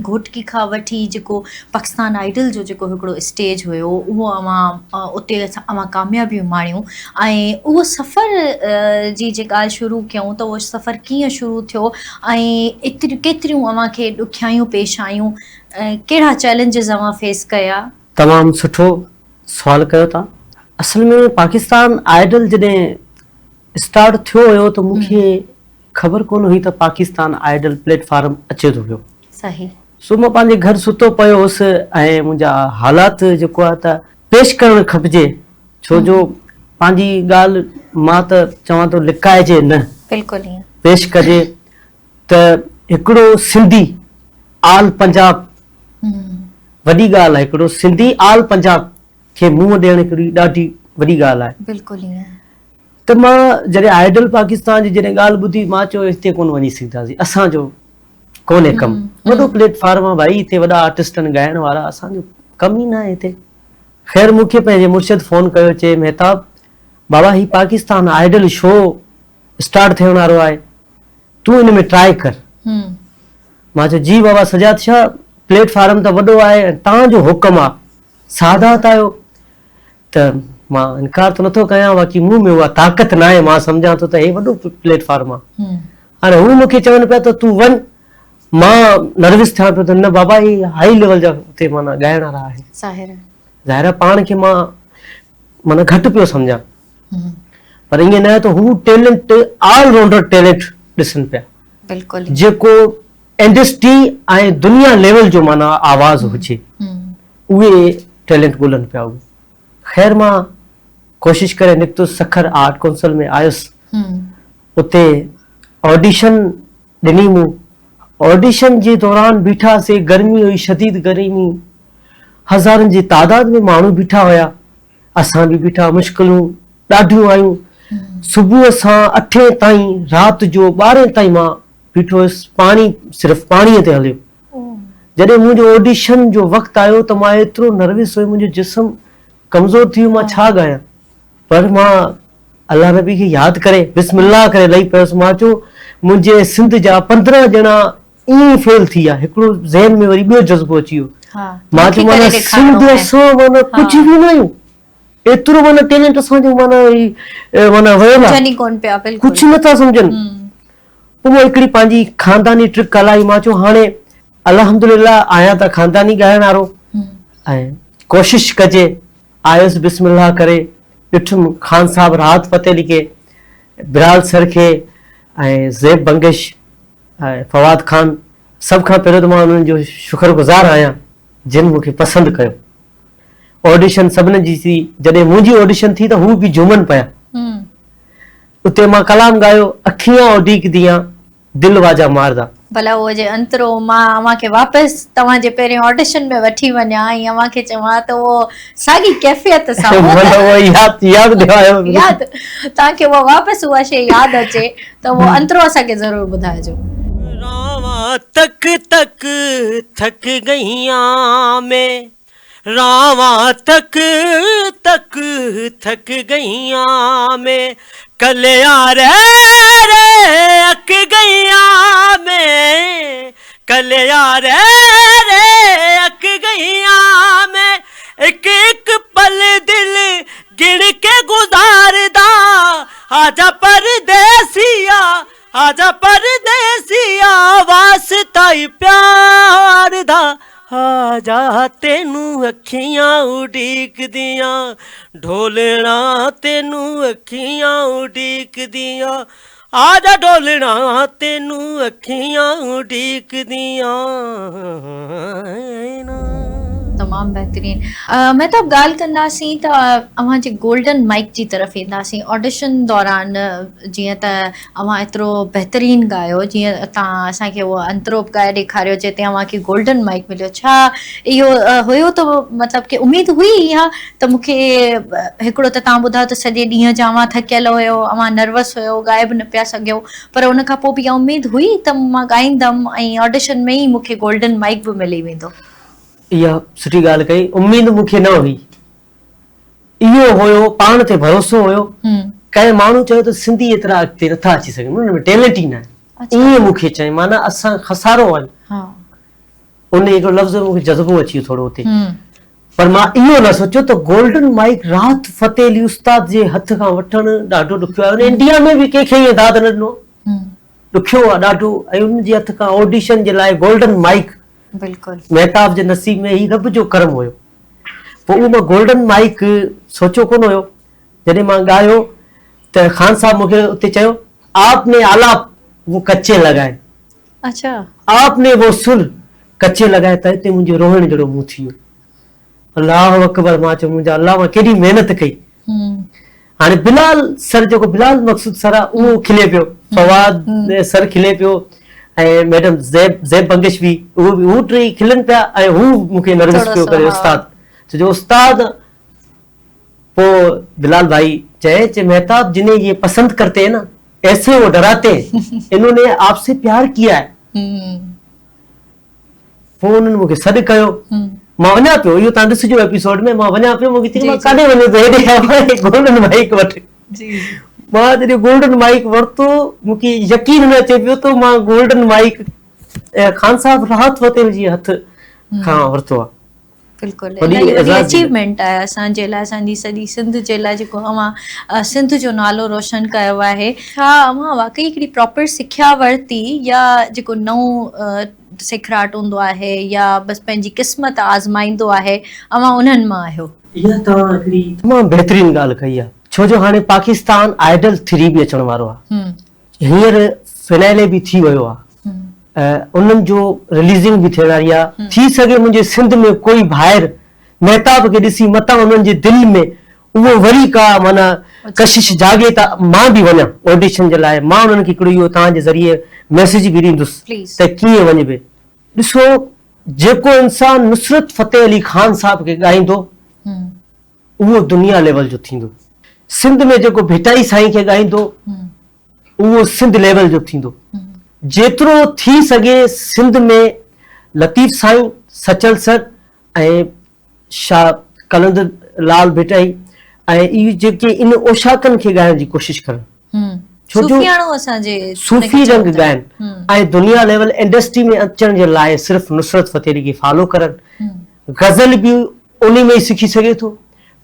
گهوٽڪي کان وٺي جيڪو پاڪستان آئيڊل جو جيڪو هڪڙو اسٽيج هيو اهو اوهان اتي اوهان ڪاميابيون ماڻيون ۽ اهو سفر جي جي ڳالهه شروع ڪيون ته اهو سفر ڪيئن شروع ٿيو ۽ ايتريون ڪيتريون اوهان کي ڏکيائيون پيش آيون ڪهڙا چئلينجز اوهان فيس ڪيا؟ تمام سٺو سوال ڪيو تان. اصل ۾ پاڪستان آئيڊل جڏهن اسٽارٽ ٿيو هيو ته مون کي خبر ڪونه هئي ته پاڪستان آئيڊل پليٽ فارم اچي ٿو پيو. صحيح. سو مان پنهنجي گهر ستو پيو هوس ۽ منهنجا حالات جيڪو آهي ته پيش ڪرڻ کپجي ڇو جو پنهنجي ڳالهه مان ته چوان ٿو لڪائجي نه. بلڪل ائين. پيش ڪجي ته هڪڙو سنڌي آل پنجاب وڏي ڳالهه آهي هڪڙو سنڌي آل پنجاب کي منهن ڏيڻ هڪڙي ڏاڍي وڏي ڳالهه آهي. بلڪل ائين. ته مان جڏهن آئيڊل پاڪستان جي جڏهن ڳالهه ٻڌي مان چيو هتي ڪونه وڃي سگهنداسين اسان جو ڪونهي ڪم وڏو پليٽ فارم آهي ڀائي هتي وڏا آرٽسٽ آهن ڳائڻ وارا اسان جو ڪم ئي ناهي هتي خير مون کي پنهنجي مرشد فون ڪيو چي مهتاب بابا هي پاڪستان آئيڊل شو اسٽارٽ ٿيڻ وارو آهي تون ان ۾ ٽرائي ڪر مان چيو جي بابا سجاد شاهه پليٽ فارم ته وڏو آهي ۽ تان جو حڪم آهي سادات آهيو ته مان انڪار ته نٿو ڪيان باقي مون ۾ اها طاقت ناهي مان سمجهان ٿو ته هي وڏو پليٽ فارم آهي هاڻي هو مون کي چون پيا ته تون وڃ مان نروس ٿيان پيو ته نه بابا هي هائي ليول جا اتي معنيٰ ڳائڻ وارا آهن ظاهر ظاهر آهي پاڻ کي مان معنيٰ گهٽ پيو سمجهان پر ائين نه آهي ته هو ٽيلنٽ آل رائونڊر ٽيلنٽ ڏسن پيا بلڪل جيڪو انڊسٽري ۽ دنيا ليول جو معنيٰ آواز هجي اهي ٽيلنٽ ڳولن پيا اهي خير مان ڪوشش ڪري نڪتس سکر آرٽ ڪونسل ۾ آيس اتي آڊيشن ڏني مون آڊيشن جي دوران بيٺاسي گرمي هئي شديد گرمي هزارن جي تعداد ۾ ماڻهو بيٺا هيا اسان به بيٺا مشڪلون ڏاڍيون آيون صبح سان اٺين تائين رات جو ٻارهين تائين مان بيٺو هيس پاڻي صرف پاڻي تي هليو جڏهن منهنجو آڊيشن جو وقت آيو ته مان ايترو نروس هيم منهنجو جسم ڪمزور ٿي ويو مان ڇا ڳايان پر مان الله نبي کي ياد ڪري بسم الله ڪري لهي پيس مان چيو منهنجي سنڌ جا 15 ڄڻا ائين ئي فيل ٿي ويا هڪڙو ذهن ۾ وري ٻيو جذبو اچي ويو مان چيو معنيٰ سنڌ اسان معنيٰ ڪجهه به نه آهيون ايترو معنيٰ ٽيلنٽ اسان جو معنيٰ معنيٰ ويل آهي ڪجهه نٿا سمجهن پوء مون هڪڙي پنهنجي خانداني ٽرڪ هلائي مان چيو هاڻي الحمدلله آهيان ته خانداني ڳائڻ وارو ۽ ڪوشش ڪجي آيس بسم الله ڪري ڏٺم خان صاحب راحت فتح علي کي بلال سر کي ۽ زيب بنگش ۽ فواد خان سڀ کان پهريون ته مان انهن جو شڪر گذار آهيان جن مون کي پسند ڪيو آڊيشن سڀني جي ٿي جڏهن منهنجي آڊيشن ٿي ته هو به جهومن پيا اتي مان ڪلام ڳايو اکيان اڊيڪديان دل واجا ماردا. ڀلا اهو جي انترو مان اوهان کي واپس توهان جي پهرين آڊيشن ۾ وٺي وڃان ۽ اوهان کي چوان ته اهو ساڳي ڪيفيت سان اهو ته اهو ياد ياد ڏياريو ياد توهان کي اها واپس اها شيء ياد اچي ته اهو انترو اسان کي ضرور ٻڌائجو. راوان تڪ تڪ ٿڪ گئيان مين راوان تڪ تڪ ٿڪ گئيان مين ڪليا ري ري اک گئيان مين ڪليا ري ري اک گئيان مين اڪ اڪ پل دل گڻ ڪي گذاردا آجا پرديسيا آجا پرديسيا واسطا ئي پيار دا آجا تينون اکيان اڊيڪديان ڍولڻا تينون اکيان اڊيڪديان آجا ڍولڻا تينون اکيان اڊيڪديان. تمام بهترين مهتاب ڳالهه ڪنداسين ته اوهان جي گولڊن مائيڪ جي طرف اينداسين آڊيشن دوران جيئن ته اوهان ايترو بهترين ڳايو جيئن توهان اسان کي اهو انترو به ڳائي ڏيکاريو جنهن تي اوهان کي گولڊن مائيڪ مليو ڇا اهو هيو ته مطلب ڪي اميد هئي اها ته مون کي هڪڙو ته توهان ٻڌايو ته سڄي ڏينهن جا اوهان ٿڪيل هيو اوهان نروس هيو ڳائي به نه پيا سگهيو پر ان کان پوء به اها اميد هئي ته مان ڳائيندم ۽ آڊيشن ۾ ئي مون کي گولڊن مائيڪ به ملي ويندو. اها سٺي ڳالهه ڪئي اميد مون کي نه هئي اهو هيو پاڻ تي ڀروسو هيو ڪنهن ماڻهو چيو ته سنڌي ايترا اڳتي نٿا اچي سگهن انهن ۾ ٽيلنٽ ئي ناهي ائين مون کي چيائين معنيٰ اسان خسارو آهيون. ان هڪڙو لفظ مون کي جذبو اچي ويو ٿورو اتي. پر مان اهو نه سوچيو ته گولڊن مائيڪ راحت فتح علي استاد جي هٿ کان وٺڻ ڏاڍو ڏکيو آهي. ان انڊيا ۾ به ڪنهن کي ائين داد نه ڏنو. ڏکيو آهي ڏاڍو ۽ ان جي هٿ کان آڊيشن جي لاء گولڊن مائيڪ بلڪل مهتاب جي نصيب ۾ هي رب جو ڪرم هيو. پوء اهو مان گولڊن مائيڪ سوچيو ڪونه هيو. جڏهن مان ڳايو ته خان صاحب مون کي اتي چيو آپ ني آلاپ وو ڪچي لڳائي. اڇا. آپ ني وو سر ڪچي لڳائي ته اتي منهنجو روئڻ جهڙو منهن ٿي ويو. الله اڪبر مان چيو منهنجا الله مان ڪيڏي محنت ڪئي. هاڻي بلال سر جيڪو بلال مقصود سر آ اهو کلي پيو فواد سر کلي پيو ۽ ميڊم زيب زيب بنگش به اهو به هو ٽئي کلن پيا ۽ هو مون کي نروس پيو ڪري استاد ڇو جو استاد پوء بلال ڀائي چئي چي مهتاب جنهين يي پسند ڪرتي هين نا ايسي هو ڊراتي هين انهون ني آپ سي پيار ڪيا هي. پوء انهن مون کي سڏ ڪيو مان وڃان پيو اهو تان ڏسجو ايپيسوڊ ۾ مان وڃان پيو مون کي چي مان ڪاڏي وڃان ٿو هيڏي آ گولڊن مائيڪ وٺ مان جڏهن گولڊن مائيڪ ورتو مون کي يقين نه اچي پيو ته مان گولڊن مائيڪ خان صاحب راحت فتح جي هٿ کان ورتو آ. بلڪل الاهي وڏي اچيومينٽ آهي اسان جي لاء اسان جي سڄي سنڌ جي لاء جيڪو اوهان سنڌ جو نالو روشن ڪيو آهي. ڇا اوهان واقعي هڪڙي پراپر سکيا ورتي يا جيڪو نئون سيکڙاٽ هوندو آهي يا بس پنهنجي قسمت آزمائيندو آهي اوهان انهن مان آهيو؟ اها توهان هڪڙي تمام بهترين ڳالهه ڪئي آهي ڇو جو هاڻي پاڪستان آئيڊل ٿري به اچڻ وارو آهي هينئر فنائلي به ٿي ويو آ انهن جو رليزنگ به ٿيڻ واري آ ٿي سگهي منهنجي سنڌ ۾ ڪوئي ڀائر مهتاب کي ڏسي متان انهن جي دل ۾ اهو وري ڪا معنيٰ ڪشش جاڳي ته مان به وڃان آڊيشن جي لاء مان انهن کي هڪڙو اهو توهان جي ذريعي ميسيج به ڏيندس ته ڪيئن وڃبي ڏسو جيڪو انسان نصرت فتح علي خان صاحب کي ڳائيندو اهو دنيا ليول جو ٿيندو. سنڌ ۾ جيڪو ڀٽائي سائين کي ڳائيندو اهو سنڌ ليول جو ٿيندو. جيترو ٿي سگهي سنڌ ۾ لطيف سائين، سچل سر ۽ شاهه قلندر لعل ڀٽائي ۽ اهي جيڪي ان اوشاقن کي ڳائڻ جي ڪوشش ڪرن. ڇو جو صوفي رنگ ڳائن ۽ دنيا ليول انڊسٽري ۾ اچڻ جي لاء صرف نصرت فتح علي کي فالو ڪرن. غزل به انهي ۾ ئي سکي سگهي ٿو،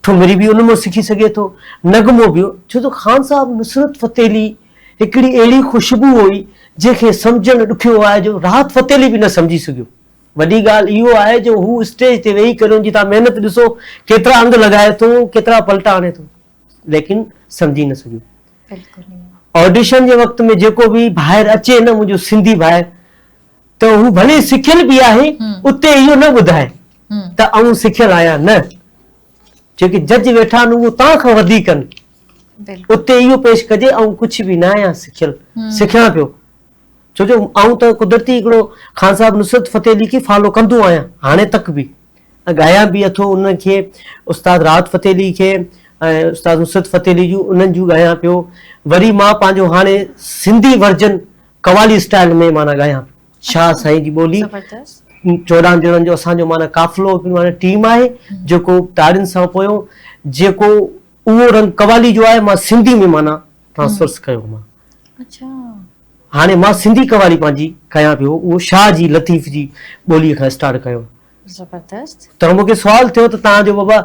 ٺمري به ان مان سکي سگهي ٿو، نغمو به، ڇو ته خان صاحب نصرت فتح علي هڪڙي اهڙي خوشبو هئي جنهن کي سمجهڻ ڏکيو آهي جو راحت فتح علي به نه سمجهي سگهيو. وڏي ڳالهه اهو آهي جو هو اسٽيج تي ويهي ڪري ان جي توهان محنت ڏسو ڪيترا انگ لڳائي ٿو، ڪيترا پلٽا آڻي ٿو ليڪن سمجهي نه سگهيو. آڊيشن جي وقت ۾ جيڪو به ڀائر اچي نه منهنجو سنڌي ڀائر ته هو ڀلي سکيل به آهي اتي اهو نه ٻڌائي ته آئون سکيل آهيان نه جيڪي جج ويٺا آهن اهو توهان کان وڌيڪ آهن اتي اهو پيش ڪجي آئون ڪجهه به نه آهيان سکيل سکيان پيو ڇو جو آئون ته قدرتي هڪڙو خان صاحب نصرت فتح علي کي فالو ڪندو آهيان هاڻي تڪ به ۽ ڳايان به اٿو انهن کي استاد راحت فتح علي کي ۽ استاد نصرت فتح علي جون انهن جون ڳايان پيو وري مان پنهنجو هاڻي سنڌي ورجن قوالي اسٽائل ۾ معنيٰ ڳايان پيو. شاهه سائين جي ٻولي 14 ڄڻن جو اسان جو معنيٰ قافلو هڪڙي معنيٰ ٽيم آهي جيڪو تاڙين سان پويون جيڪو اهو رنگ قوالي جو آهي مان سنڌي ۾ معنيٰ ٽرانسفرس ڪيو مان هاڻي مان سنڌي قوالي پنهنجي ڪيان پيو اهو شاهه جي لطيف جي ٻولي کان اسٽارٽ ڪيو. زبردست. ته مون کي سوال ٿيو ته توهان جو بابا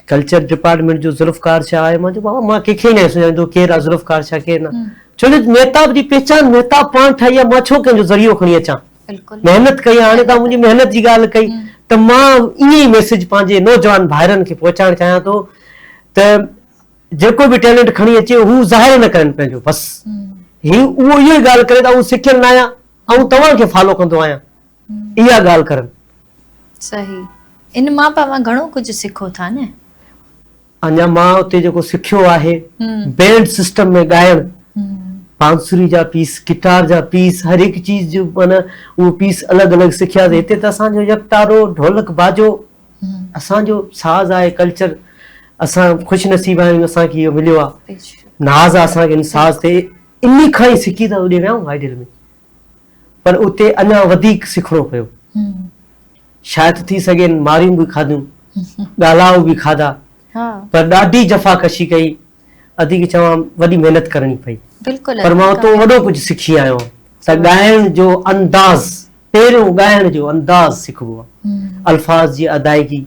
ڪلچر ڊپارٽمينٽ جو ذوالفقار شاهه آهي مان چيو بابا مان ڪنهن کي ئي ناهي سڃاڻيندو ڪير آهي ذوالفقار شاهه ڪير نه ڇو جو مهتاب جي پهچان مهتاب پاڻ ٺاهي آهي مان ڇو ڪنهن جو ذريعو کڻي اچان محنت ڪئي آهي هاڻي توهان منهنجي محنت جي ڳالهه ڪئي ته مان ائين ئي ميسيج پنهنجي نوجوان ڀائرن کي پهچائڻ چاهيان ٿو ته جيڪو به ٽيلنٽ کڻي اچي هو ظاهر نه ڪرن پنهنجو بس هي اهو اهو ئي ڳالهه ڪري ته آئون سکيل نه آهيان آئون توهان کي فالو ڪندو آهيان اها ڳالهه ڪرن. صحيح ان مان به اوهان گهڻو ڪجهه سکو ٿا نه. اڃا مان اتي جيڪو سکيو آهي بينڊ سسٽم ۾ ڳائڻ بانسري جا پيس گٽار جا پيس هر هڪ چيز جو معنيٰ اهو پيس الڳ الڳ سکياسي هتي ته اسان جو يڪتارو ڍولڪ باجو اسان جو ساز آهي ڪلچر اسان خوش نصيب آهيون اسان کي اهو مليو آهي ناز آهي اسان کي ان ساز تي انهي کان ئي سکي ته اوڏي ويا آهيون آئيڊل ۾ پر اتي اڃا وڌيڪ سکڻو پيو. شايد ٿي سگهي ماريون به کاڌيون، ڳالهائو به کاڌا، پر ڏاڍي جفاڪشي ڪئي. ادي کي چوان وڏي محنت ڪرڻي پئي. پر مان اتو وڏو ڪجهه سکي آيو آهيان ته ڳائڻ جو انداز. پهريون ڳائڻ جو انداز سکبو آ، الفاظ جي ادائگي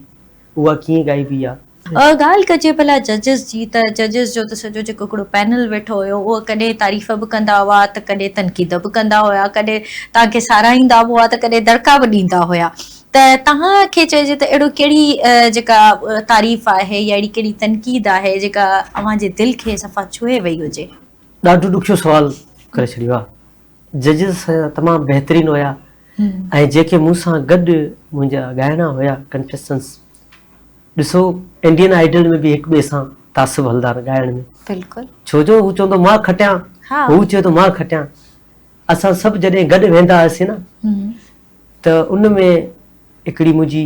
اها ڪيئن ڳائبي آ. ڳالهه ڪجي ڀلا ججز جي ته ججز جو ته سڄو جيڪو هڪڙو پينل ويٺو هيو اهو ڪڏهن تعريف به ڪندا هئا ته ڪڏهن تنقيد به ڪندا هيا ڪڏهن توهان کي ساراهيندا به هئا ته ڪڏهن دڙڪا به ڏيندا هيا ته توهان کي چئجي ته اهڙو ڪهڙي جيڪا تعريف آهي يا اهڙي ڪهڙي تنقيد آهي جيڪا اوهان جي دل کي صفا ڇهي وئي هجي. ڏاڍو ڏکيو سوال ڪري ڇڏيو آ. ججز تمام بهترين هيا ۽ جيڪي مون سان گڏ منهنجا ڳائڻا هيا ڪنٽيسٽنس ڏسو انڊين آئيڊل ۾ به هڪ ٻئي سان تعصب هلندا آهن ڳائڻ ۾ بلڪل ڇو جو هو چوندو مان کٽيان هو چئي ٿو مان کٽيان اسان سڀ جڏهن گڏ ويندا هئاسين نه ته ان ۾ هڪڙي منهنجي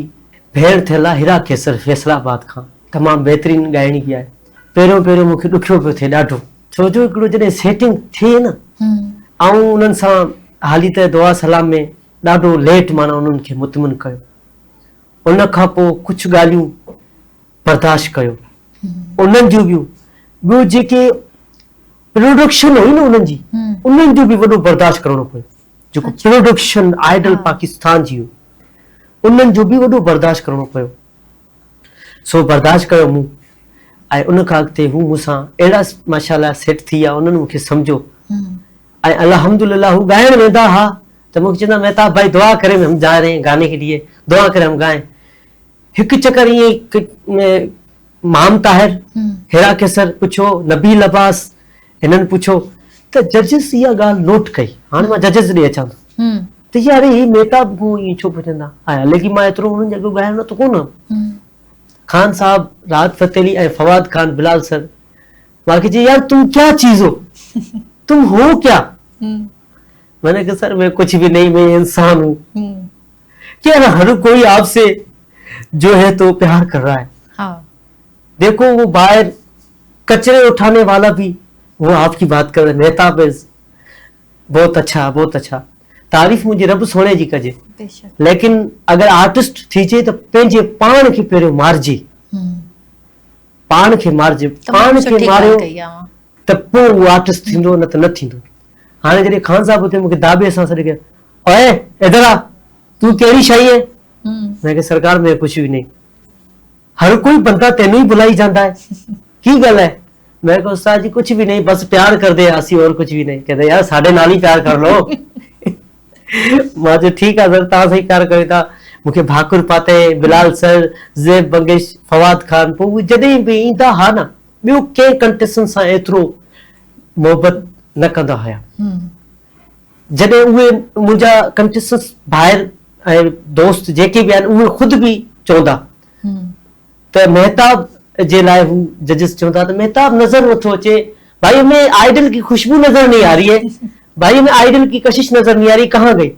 ڀيڻ ٿيل آهي هيرا قيصر فيصل آباد کان تمام بهترين ڳائڻي به آهي پهريون پهريون مون کي ڏکيو پيو ٿئي ڏاڍو ڇو جو هڪڙو جڏهن سيٽنگ ٿئي نه آئون انهن سان حالي ته دعا سلام ۾ ڏاڍو ليٽ معنيٰ انهن کي مطمئن ڪيو ان کان پوء ڪجهه ڳالهيون برداشت ڪيو انهن جون به ٻيو جيڪي پروڊڪشن هئي نه انهن جي انهن جو به وڏو برداشت ڪرڻو پيو جيڪو پروڊڪشن آئيڊل پاڪستان جي هئي انهن جو به وڏو برداشت ڪرڻو پيو سو برداشت ڪيو مون ۽ ان کان اڳتي هو مون سان اهڙا ماشاء الله سيٽ ٿي ويا انهن مون کي سمجهيو ۽ الحمد لله هو ڳائڻ ويندا ها ته مون کي چوندا مهتاب ڀائي دعا ڪري هم جا رهي ہیں گاني ڪي ليي دعا ڪري هم گائين هڪ چڪر ائين مام طاهر هيرا ڪيسر پڇيو نبيل عباس هنن پڇيو ته ججز اها ڳالهه نوٽ ڪئي هاڻي مان ججز ڏي اچان ٿو ته يار هي مهتاب کان ائين ڇو پڇندا ۽ حالانڪه مان ايترو انهن جي اڳيان ڳايو نه ته ڪونه خان صاحب راحت فتح علي ۽ فواد خان بلال سر مان کي چي يار تم ڪيا چيز هو تم هو ڪيا میں نے کہا سر میں کچھ بھی نہیں میں انسان ہوں کہ ہر کوئی آپ سے جو ہے تو پیار کر رہا ہے ہاں۔ دیکھو وہ باہر کچرے اٹھانے والا بھی وہ آپ کی بات کر رہا ہے مہتاب بہت اچھا بہت اچھا تعريف منهنجي رب سهڻي جي ڪجي ليڪن اگر آرٽسٽ ٿيجي ته پنهنجي پاڻ کي پهريون مارجي پاڻ کي مارجي پاڻ کي ماريو ته پوء اهو آرٽسٽ ٿيندو نه ته نه ٿيندو هاڻي جڏهن خان صاحب اتي مونکي داٻي سان سڏ ڪيو اوئي ادھر آ تون ڪهڙي شئي هي میں کہ سرڪار میں ڪجھ بھی نہیں هر ڪوئي بندا تينو ئي بلائي جاندا هي ڪي گل هي میں ڪهو استاد جي ڪجھ بھی نہیں بس پيار ڪر دي اسي اور ڪجھ بھی نہیں ڪهندا يار ساڊي نال ئي پيار ڪر لو مان چيو ٺيڪ آ سر تان سان ئي پيار ڪريون ٿا مون کي ڀاڪر پاتي بلال سر زيب بنگش فواد خان پوء اهي جڏهن به ايندا ها نه ٻيو ڪنهن ڪنٽيسٽنٽ سان ايترو محبت نه ڪندا هيا جڏهن اهي منهنجا ڪنٽيسٽنٽس ڀائر ۽ دوست جيڪي به آهن اهي خود به چوندا ته مهتاب جي لاء هو ججز چوندا ته مهتاب نظر نٿو اچي ڀائي همين آئيڊل ڪي خوشبو نظر نهين آ رهي هي ڀائي همين آئيڊل ڪي ڪشش نظر نهين آ رهي ڪهان گئي.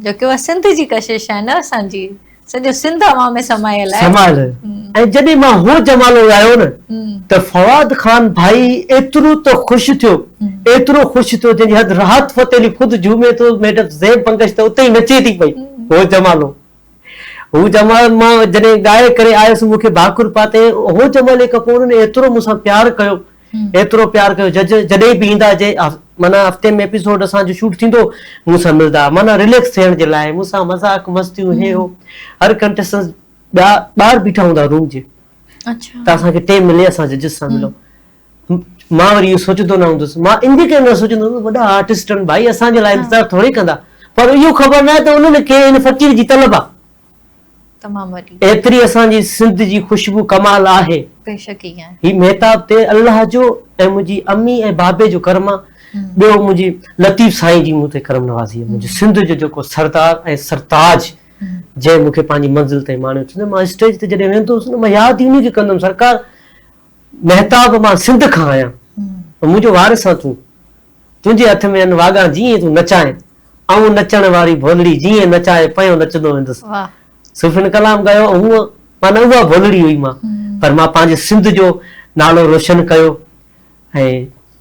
جو ڪي اها سنڌ جي ڪشش آهي نه اسان جي سڄو سنڌ اوهان ۾ سمايل آهي. سمايل آهي ۽ جڏهن مان هو جمالو ڳايو نه ته فواد خان ڀائي ايترو ته خوش ٿيو ايترو خوش ٿيو جنهن جي حد راحت فتح علي خود جهومي ٿو ميڊم زيب بنگش ته اتي ئي نچي ٿي پئي هو جمالو هو جمال مان جڏهن ڳائي ڪري آيس مون کي ڀاڪر پاتي هو جمالي کان پوء انهن ايترو مون سان پيار ڪيو ايترو پيار ڪيو جج جڏهن به ايندا جي معنيٰ هفتي ۾ ايپيسوڊ اسان جو شوٽ ٿيندو مون سان ملدا معنيٰ رليڪس ٿيڻ جي لاء مون سان مذاق مستيون هي هو هر ڪنٽيسٽنس ٻيا ٻاهر بيٺا هوندا روم جي ته اسان کي ٽيم ملي اسان ججز سان ملون مان وري اهو سوچندو نه هوندس مان ان جي ڪري نه سوچندو هوندس وڏا آرٽسٽ آهن ڀائي اسان جي لاء انتظار ٿوري ڪندا پر اهو خبر نه آهي ته انهن کي ان فقير جي طلب آهي تمام وڏي. ايتري اسان جي سنڌ جي خوشبو ڪمال آهي. بيشڪ ائين آهي. هي مهتاب تي الله جو ۽ منهنجي امي ۽ بابي جو ڪرم آ ٻيو منهنجي لطيف سائين جي مون تي ڪرم نوازي آ منهنجي سنڌ جو جيڪو سردار ۽ سرتاج جنهن مون کي پنهنجي منزل تائين ماڻيو ڇو ته مان اسٽيج تي جڏهن ويندو هوس نه مان ياد ئي انهي کي ڪندم سرڪار مهتاب مان سنڌ کان آهيان منهنجو وارث آن تون تنهنجي هٿ ۾ ان واڳان جيئن تون نچائين آئون نچڻ واري ڀولڙي جيئن نچائي پيو نچندو ويندس صوفين ڪلام ڳايو ۽ هونء معنيٰ اها ڀولڙي هئي مان پر مان پنهنجي سنڌ جو نالو روشن ڪيو ۽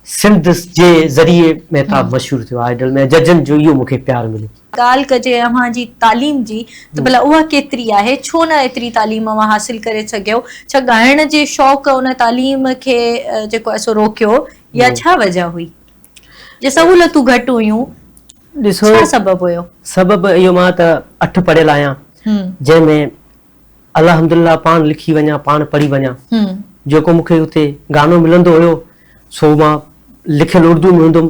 سنڌ جي ذريعي مهتاب مشهور ٿيو آئيڊل ۾ ججن جو اهو مون کي پيار مليو. ڳالهه ڪجي اوهان جي تعليم جي ته ڀلا اها ڪيتري آهي؟ ڇو نه ايتري تعليم اوهان حاصل ڪري سگهيو؟ ڇا ڳائڻ جي شوق ان تعليم کي جيڪو آهي سو روڪيو يا ڇا وجه هئي؟ جي سهولتون گهٽ هيون. ڏسو ڇا سبب هيو؟ سبب اهو مان ته اٺ پڙهيل آهيان جنهن ۾ الحمدلله پاڻ لکي وڃان پاڻ پڙهي وڃان جيڪو مون کي اتي گانو ملندو هيو سو مان لکيل اردو ۾ هوندم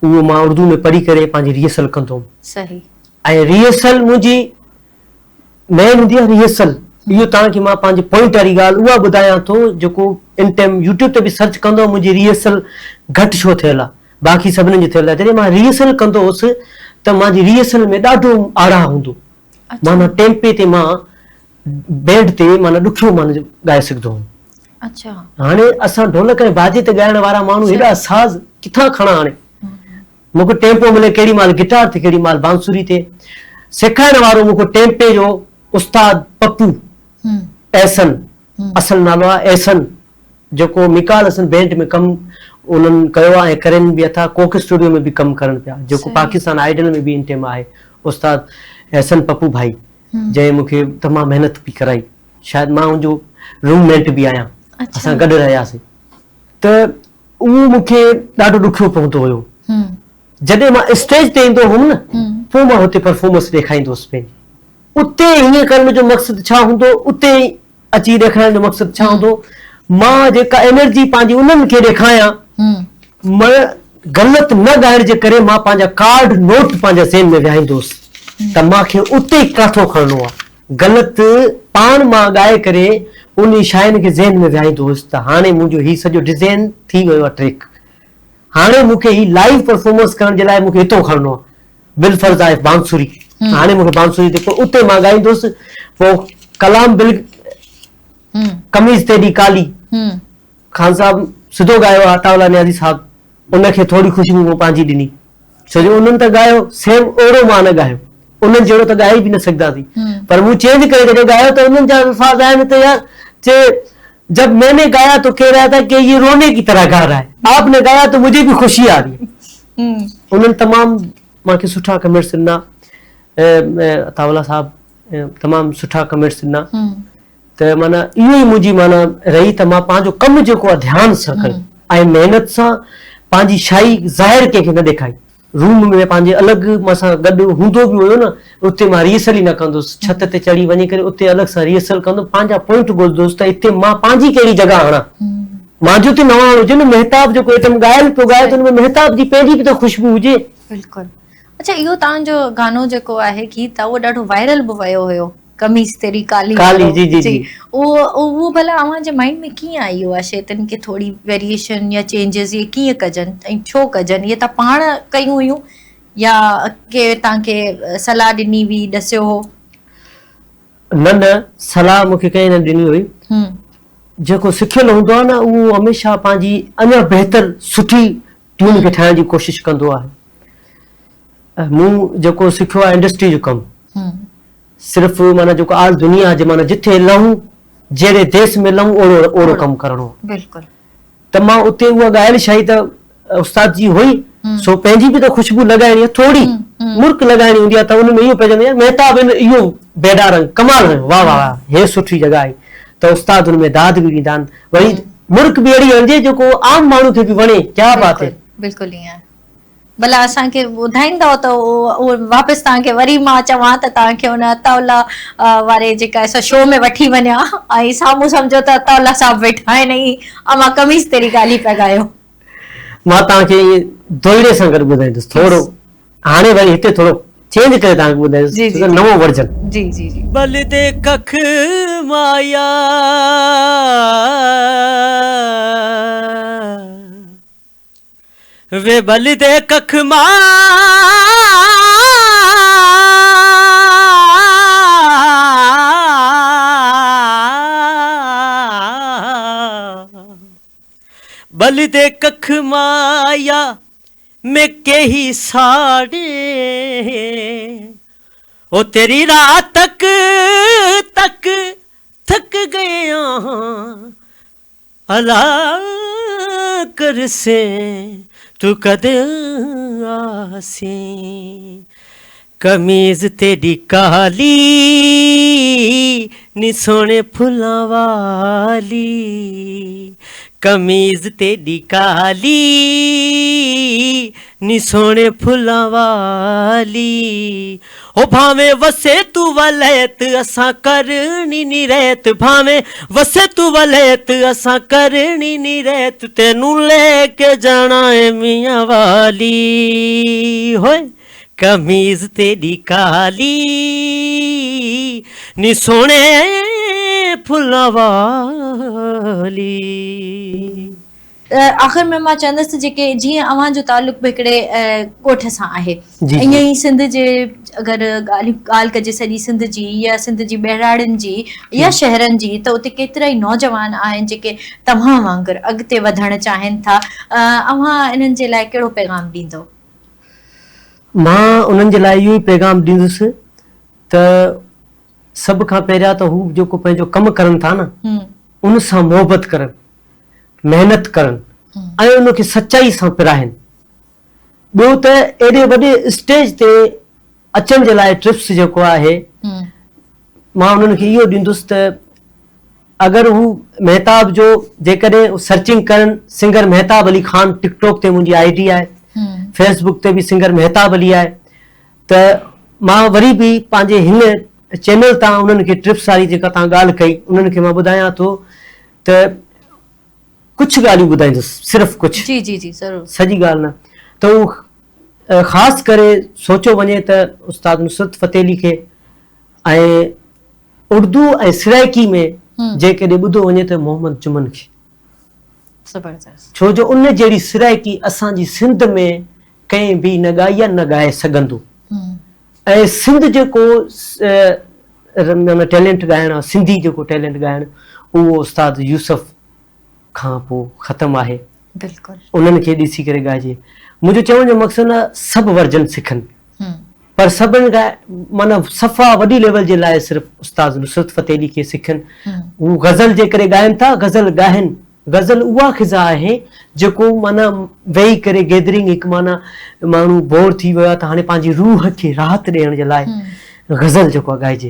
اهو مان اردو ۾ پڙهي ڪري پنهنجي ريهرسل ڪندو هوم صحيح ۽ ريهرسل منهنجي مين هوندي آهي ريهرسل اهو توهان کي مان پنهنجي پوائنٽ واري ڳالهه اها ٻڌايان ٿو جيڪو ان ٽائيم يوٽيوب تي به سرچ ڪندو منهنجي ريهرسل گهٽ ڇو ٿيل آهي باقي سڀني جي ٿيل آهي جڏهن مان ريهرسل ڪندو هوس ته منهنجي ريهرسل ۾ ڏاڍو آڙاهه هوندو معنيٰ ٽيمپي تي مان بينڊ تي معنيٰ ڏکيو معنيٰ ڳائي سگهندو هوم اڇا هاڻي اسان ڍولڪ ۽ باجي تي ڳائڻ وارا ماڻهو هيڏا ساز ڪٿان کڻان هاڻي مون کي ٽيمپو ملي ڪهڙي مهل گٽار تي ڪهڙي مهل بانسري تي سيکارڻ وارو مون کي ٽيمپي جو استاد پپو احسن اصل نالو آهي احسن جيڪو ميڪال حسن بينڊ ۾ ڪم انهن ڪيو آهي ۽ ڪرين به اٿا ڪوڪ اسٽوڊيو ۾ به ڪم ڪرن پيا جيڪو پاڪستان آئيڊل ۾ به ان ٽيم آهي استاد احسن پپو ڀائي جنهن مون کي تمام محنت به ڪرائي شايد مان ان جو روم ميٽ به آهيان اسان گڏ رهياسين ته اهو مون کي ڏاڍو ڏکيو پوندو هيو. جڏهن مان اسٽيج تي ايندو هوم نه پوء مان هتي پرفارمنس ڏيکاريندو هوس پنهنجي. اتي ائين ڪرڻ جو مقصد ڇا هوندو، اتي اچي ڏيکارڻ جو مقصد ڇا هوندو، مان جيڪا انرجي پنهنجي انهن کي ڏيکاريان، مان غلط نه ڳائڻ جي ڪري مان پنهنجا ڪارڊ نوٽ پنهنجا ذهن ۾ ويهائيندو هوس ته مان کي اتي ئي ڪاٿو کڻڻو آهي. غلط پاڻ مان ڳائي ڪري انهي شين کي ذهن ۾ ويهائيندو هيس ته هاڻي منهنجو هي سڄو ڊزين ٿي ويو آهي ٽريڪ هاڻي مون کي هي لائيو پرفارمنس ڪرڻ جي لاء مون کي هتو کڻڻو آهي بالفرض آهي بانسري هاڻي مون کي بانسري تي پوء اتي مان ڳائيندو هيس پوء ڪلام بل قميص تيڏي ڪالي خان صاحب سڌو ڳايو آهي عطاء الله نيازي صاحب ان کي ٿوري خوشبو مون پنهنجي ڏني ڇو جو انهن ته ڳايو سيم اوڙو مان نه ڳايو انهن جهڙو ته ڳائي به نه سگهنداسين پر مون چينج ڪري جڏهن ڳايو ته انهن جا الفاظ آهن ته يار چي جب مين ني گايا تو ڪهه رها ٿا ڪي يي روني ڪي طرح گا رها هي آپ ني گايا تو مجهي به خوشي آ رهي هي انهن تمام مان کي سٺا ڪمينٽس ڏنا عطاء الله صاحب تمام سٺا ڪمينٽس ڏنا ته معنيٰ اهو ئي منهنجي معنيٰ رهي ته مان پنهنجو ڪم جيڪو آهي ڌيان سان ڪري ۽ محنت سان پنهنجي شاهي ظاهر ڪنهن کي نه ڏيکاري. روم ۾ پنهنجي الڳ مان سان گڏ هوندو به هيو نه اتي مان ريهرسل ئي نه ڪندو هوس ڇت تي چڙهي وڃي ڪري اتي الڳ سان ريهرسل ڪندو پنهنجا پوائنٽ ڳولندو هوس ته اتي مان پنهنجي ڪهڙي جڳهه هڻان مانجو ته نواڻ هجي نه مهتاب جيڪو ايٽم ڳايل پيو ڳائي ته ان ۾ مهتاب جي پنهنجي به ته خوشبو هجي. بلڪل اڇا اهو توهان جو گانو جيڪو آهي گيت آهي اهو ڏاڍو وائرل به ويو هيو. قميص تيري ڪالي ڪالي جي جي جي اهو اهو ڀلا اوهان جي مائنڊ ۾ ڪيئن آئي اها شي تن کي ٿوري ويريئيشن يا چينجز اهي ڪيئن ڪجن ۽ ڇو ڪجن اهي تان پاڻ ڪيون هيون يا ڪي تان کي صلاح ڏني هئي ڏسيو هو. نه نه صلاح مون کي ڪنهن نه ڏني هئي جيڪو سکيل هوندو آهي نه اهو هميشه پنهنجي اڃا بهتر سٺي ٽيون کي ٺاهڻ جي ڪوشش ڪندو آهي مون جيڪو سکيو آهي انڊسٽري جو ڪم صرف معنيٰ جيڪو آل دنيا جي معنيٰ جٿي لهون جهڙي ديس ۾ لهون اوڙو اوڙو ڪم ڪرڻو بلڪل ته مان اتي اها ڳايل شاهي ته استاد جي هئي سو پنهنجي به ته خوشبو لڳائڻي آهي ٿوري مرڪ لڳائڻي هوندي آهي ته ان ۾ اهو پئجندو يار مهتاب ان اهو بيڊا رنگ ڪمال هنيو واه واه واه هي سٺي جڳهه آهي ته استاد ان ۾ داد به ڏيندا آهن وري مرڪ به اهڙي هڻجي جيڪو عام ماڻهو کي به وڻي ڪيا بات هي بلڪل ائين ڀلا اسان کي ٻڌائيندؤ ته اهو واپس توهان کي وري مان چوان ته توهان کي ان عطاء الله واري جيڪا سا شو ۾ وٺي وڃان ۽ سامهون سمجهو ته عطاء الله صاحب ويٺا آهن ۽ اوهان قميص تيري ڳالهي پيا ڳايو. مان توهان کي ائين دوئڙي سان گڏ ٻڌائيندس ٿورو هاڻي وري هتي ٿورو چينج ڪري توهان کي ٻڌائيندس جي جي نئون ورجن. جي جي جي. بل the ڪک مايا. وي بل the ڪک مان. بل دے ککھ مایا میں کیہی ساڑے او تیری راہ تک تک تھک گئے ہاں الا کرسیں توں کد آسیں قمیض تیݙی کالی نی سوہݨے پھلاں والی۔ قميض تيڏي ڪالي ني سهڻي ڦلان والي هو ڀانوين وسي تون وليت اسان ڪرڻي ني ريت ڀانوين وسي تون وليت اسان ڪرڻي ني ريت تينون لي ڪي جاڻا اي ميان والي هوء قميض تيڏي ڪالي ني سهڻي ڦلان والي. آخر ۾ مان چوندس ته جيڪي جيئن اوهان جو تعلق به هڪڙي ڳوٺ سان آهي ائين ئي سنڌ جي اگر ڳالهه ڳالهه ڪجي سڄي سنڌ جي يا سنڌ جي ٻهراڙين جي يا شهرن جي ته اتي ڪيترا ئي نوجوان آهن جيڪي توهان وانگر اڳتي وڌڻ چاهين ٿا اوهان انهن جي لاء ڪهڙو پيغام ڏيندو؟ مان انهن جي لاء اهو ئي پيغام ڏيندس ته سڀ کان پهريان ته هو جيڪو پنهنجو ڪم ڪرن ٿا نه ان سان محبت ڪرن، محنت ڪرن ۽ ان کي سچائي سان پرائين. ٻيو ته ايڏي وڏي اسٽيج تي اچڻ جي لاء ٽپس جيڪو آهي مان انهن کي اهو ڏيندس ته اگر هو مهتاب جو جيڪڏهن سرچنگ ڪرن سنگر مهتاب علي خان ٽڪ ٽاڪ تي منهنجي I D آهي فيس بڪ تي به سنگر مهتاب علي آهي ته مان وري به پنهنجي هن چينل تان انهن کي ٽرپس واري جيڪا تان ڳالهه ڪئي انهن کي مان ٻڌايان ٿو ته ڪجهه ڳالهيون ٻڌائيندس صرف ڪجهه جي جي جي ضرور سڄي ڳالهه نه ته هو خاص ڪري سوچيو وڃي ته استاد نصرت فتح علي کي ۽ اردو ۽ سرائيڪي ۾ جيڪڏهن ٻڌو وڃي ته محمد جمن کي زبردست ڇو جو ان جهڙي سرائيڪي اسان جي سنڌ ۾ ڪنهن به نه ڳائي آهي نه ڳائي سگهندو ۽ سنڌ جيڪو ٽيلنٽ ڳائڻ آهي سنڌي جيڪو ٽيلنٽ ڳائڻ اهو استاد يوسف کان پوء ختم آهي بلڪل انهن کي ڏسي ڪري ڳائجي منهنجو چوڻ جو مقصد آهي سڀ ورجن سکن پر سڀن کان معنيٰ صفا وڏي ليول جي لاء صرف استاد نصرت فتح علي کي سکن هو غزل جي ڪري ڳائن ٿا غزل ڳائن غزل اها خزا آهي جيڪو معنيٰ ويهي ڪري گيدرنگ هڪ معنيٰ ماڻهو بور ٿي ويو آهي ته هاڻي پنهنجي روح کي راحت ڏيڻ جي لاء غزل جيڪو آهي ڳائجي.